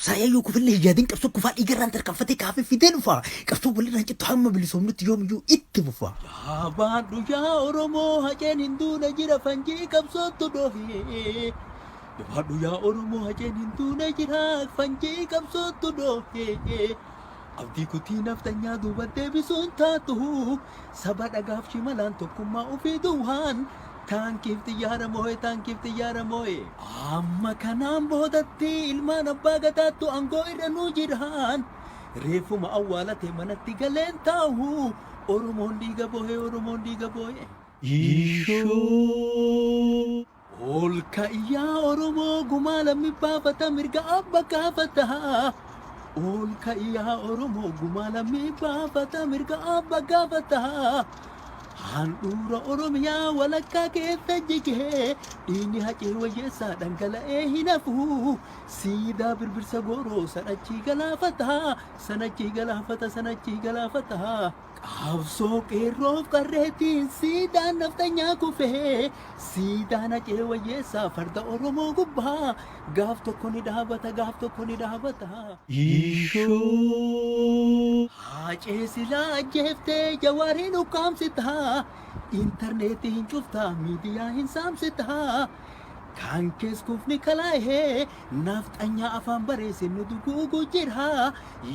Qabsaa'ee yoo kufillee hin yaadin qabsoo kufaa dhiigarraan tarkaanfatee kaafee fidee dhufa. Qabsoo walirraan cittu hamma bilisoomnutti yoomiyyuu itti fufa. Jabaadhu yaa Oromoo, Haceen hin duune jira, fanjii qabsootu dhohee. Jabaadhu yaa Oromoo, Haceen hin duune jira, fanjii qabsootu dhohee. Abdii kutii nafxanyaa duuba deebisuun taatu, saba dhagaaf shimalaan tokkummaa ofii duwwaan taankiif xiyyaara moo'e, taankiif xiyyaara moo'e. Amma kanaan boodatti ilmaan abbaa gadaattu aangoo irra nuu jiraan. Reeffuma awwaalate manatti galeen taa'u, Oromoon dhiiga boo'e, Oromoon dhiiga boo'e. Ishoo. Ol ka'yaa Oromoo, gumaa lammi baafata, mirga abba gaafata. Ol ka'yaa Oromoo, gumaa lammi baafata, mirga abba gaafata. Handhuura Oromiyaa walakkaa keessa jigee dhiigni Hacee Wayyeessaa dhangala'ee hin hafu. Siidaa Birbirsa Gooroo sanachii galaafata, sanachii galaafata, sanachii galaafata. Qabsoo qeerroof qarreetiin siidaan nafxanyaa kufee, siidaan Hacee Wayyeessaa farda Oromoo gubbaa gaaf tokko ni dhaabata, gaaf tokko ni dhaabata. Ishoo. Hacee silaa ajjeeftee Jawaariin ukkaamsitaa, intarneetii hin cuftaa, miidiyaa hin saamsitaa. Kan kees kufni kalaa'ee nafxanyaa afaan bareesse nu duguugu jira.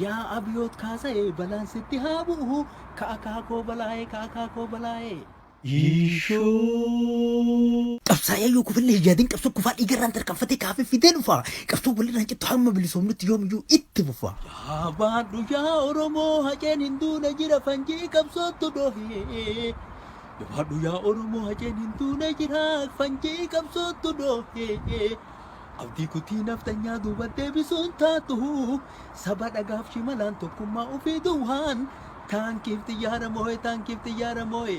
Yaa Abiyoot Kaasa'ee, balaan sitti haa bu'u, ka akaakoo balaa'ee, ka akaakoo balaa'ee. Ishoo. Qabsaa'ee yoo kufillee hin yaadin qabsoo kufaa dhiigarraan tarkaanfatee kaafee fidee dhufa. Qabsoo walirraan cittu hamma bilisoomnutti yoomiyyuu itti fufa. Jabaadhu yaa Oromoo, Haceen hin duune jira, fanjii qabsootu dhohee. Jabaadhu yaa Oromoo, Haceen hin duune jira, fanjii qabsootu dhohee. Abdii kutii nafxanyaa duuba deebisuun taatu, saba dhagaaf shimalaan tokkummaa ofii duwwaan taankiif xiyyaara moo'e, taankiif xiyyaara moo'e.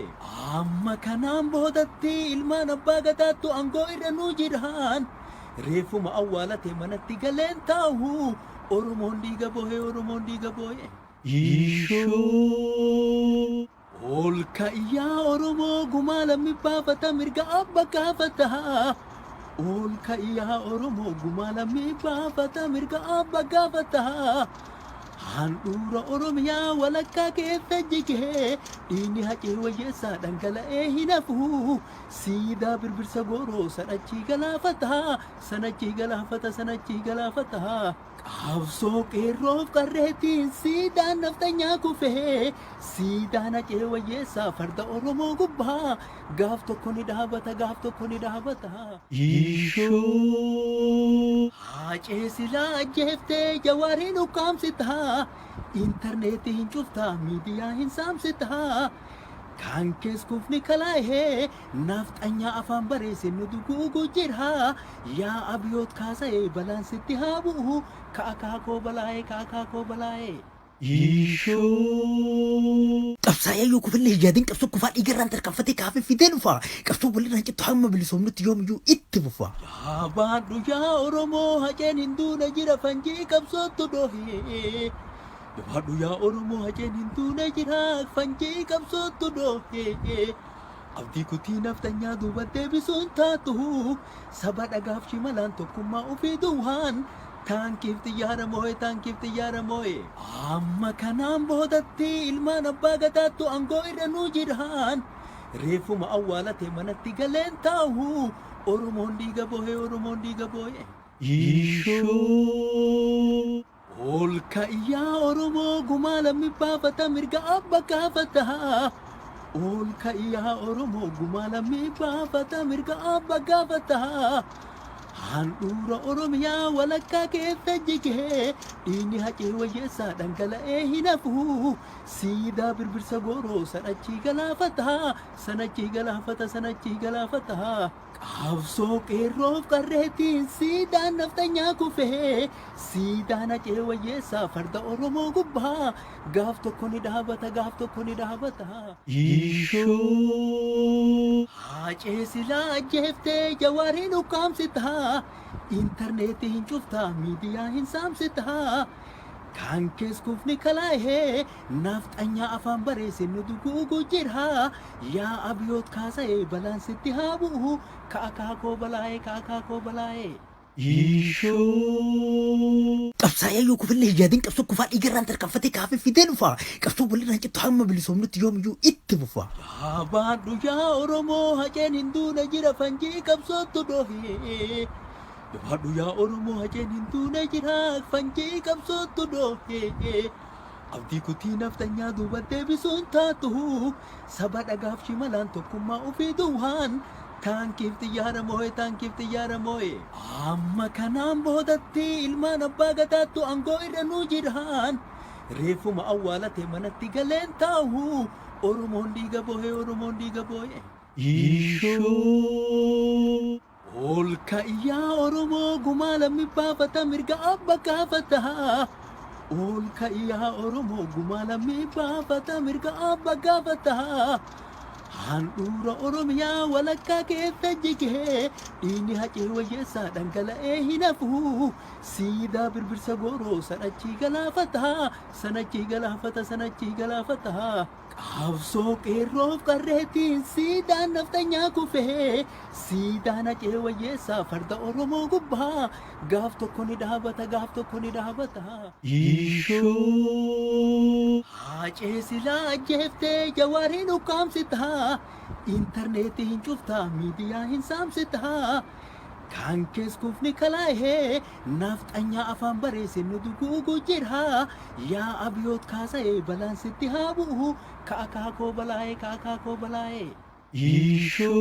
Amma kanaan boodatti ilmaan abbaa gadaattu aangoo irra nuu jiraan. Reeffuma awwaalate manatti galeen taa'u, Oromoon dhiiga boo'e, Oromoon dhiiga boo'e. Ishoo. Ol ka'yaa Oromoo, gumaa lammi baafata, mirga abba gaafata. Ol ka'yaa Oromoo, gumaa lammi baafata, mirga abba gaafata. Handhuura Oromiyaa walakkaa keessa jigee dhiigni Hacee Wayyeessaa dhangala'ee hin hafu. Siidaa Birbirsa Gooroo sanachii galaafata, sanachii galaafata, sanachii galaafata. Qabsoo qeerroof qarreetiin siidaan nafxanyaa kufee, siidaan Hacee Wayyeessaa farda Oromoo gubbaa gaaf tokko ni dhaabata, gaaf tokko ni dhaabata. Ishoo. Hacee silaa ajjeeftee Jawaariin ukkaamsitaa, intarneetii hin cuftaa, miidiyaa hin saamsitaa. Kan kees kufni kalaa'ee nafxanyaa afaan bareesse nu duguugu jira. Yaa Abiyoot Kaasa'ee, balaan sitti haa bu'u, ka akaakoo balaa'ee, ka akaakoo balaa'ee. Ishoo. Qabsaa'ee yoo kufillee hin yaadin qabsoo kufaa dhiigarraan tarkaanfatee kaafee fidee dhufa. Qabsoo walirraan cittu hamma bilisoomnutti yoomiyyuu itti fufa. Jabaadhu yaa Oromoo, Haceen hin duune jira, fanjii qabsootu dhohee. Jabaadhu yaa Oromoo, Haceen hin duune jira, fanjii qabsootu dhohee. Abdii kutii nafxanyaa duuba deebisuun taatu, saba dhagaaf shimalaan tokkummaa ofii duwwaan taankiif xiyyaara moo'e, taankiif xiyyaara moo'e. Amma kanaan boodatti ilmaan abbaa gadaattu aangoo irra nuu jiraan. Reeffuma awwaalate manatti galeen taa'u, Oromoon dhiiga boo'e, Oromoon dhiiga boo'e. Ishoo. Ol ka'yaa Oromoo, gumaa lammi baafata, mirga abba gaafata. Ol ka'yaa Oromoo, gumaa lammi baafata, mirga abba gaafata. Handhuura Oromiyaa walakkaa keessa jigee dhiigni Hacee Wayyeessaa dhangala'ee hin hafu. Siidaa Birbirsa Gooroo sanachii galaafata, sanachii galaafata, sanachii galaafata. Qabsoo qeerroof qarreetiin siidaan nafxanyaa kufee, siidaan Hacee Wayyeessaa farda Oromoo gubbaa gaaf tokko ni dhaabata, gaaf tokko ni dhaabata. Ishoo. Hacee silaa ajjeeftee Jawaariin ukkaamsitaa, intarneetii hin cuftaa, miidiyaa hin saamsitaa. Kan kees kufni kalaa'ee nafxanyaa afaan bareesse nu duguugu jira. Yaa Abiyoot Kaasa'ee, balaan sitti haa bu'u, ka akaakoo balaa'ee, ka akaakoo balaa'ee. Ishoo. Qabsaa'ee yoo kufillee hin yaadin qabsoo kufaa dhiigarraan tarkaanfatee kaafee fidee dhufa. Qabsoo walirraan cittu hamma bilisoomnutti yoomiyyuu itti fufa. Jabaadhu yaa Oromoo, Haceen hin duune, jira, fanjii qabsootu dhohee. Jabaadhu yaa Oromoo, Haceen hin duune, jira, fanjii qabsootu dhohee. Abdii kutii naftanyaa duuba deebisuun taatu, saba dhagaaf shimalaan tokkummaa ofii duwwaan taankiif xiyyaara moo'e, taankiif xiyyaara moo'e. Amma kanaan boodatti ilmaan abbaa gadaattu aangoo irra nuu jiraan. Reeffuma awwaalate manatti galeen taa'u, Oromoon dhiiga boo'e, Oromoon dhiiga boo'e. Ishoo. Ol ka'yaa Oromoo, gumaa lammi baafata, mirga abba gaafata. Ol ka'yaa Oromoo, gumaa lammi baafata, mirga abba gaafata. Handhuura Oromiyaa walakkaa keessa jigee dhiigni Hacee Wayyeessaa dhangala'ee hin hafu. Siidaa Birbirsa Gooroo sanachii galaafata, sanachii galaafata, sanachii galaafata. Qabsoo qeerroof qarreetiin siidaan naftanyaa kufee, siidaan Hacee Wayyeessaa farda Oromoo gubbaa gaaf tokko ni dhaabata, gaaf tokko ni dhaabata. Ishoo. Hacee silaa ajjeeftee Jawaariin ukkaamsitaa, intarneetii hin cuftaa, miidiyaa hin saamsitaa. Kan kees kufni kalaa'ee nafxanyaa afaan bareessin nu duguugu jira. Yaa Abiyoot Kaasa'ee, balaan sitti haa bu'u, ka akaakoo balaa'ee, ka akaakoo balaa'ee. Ishoo.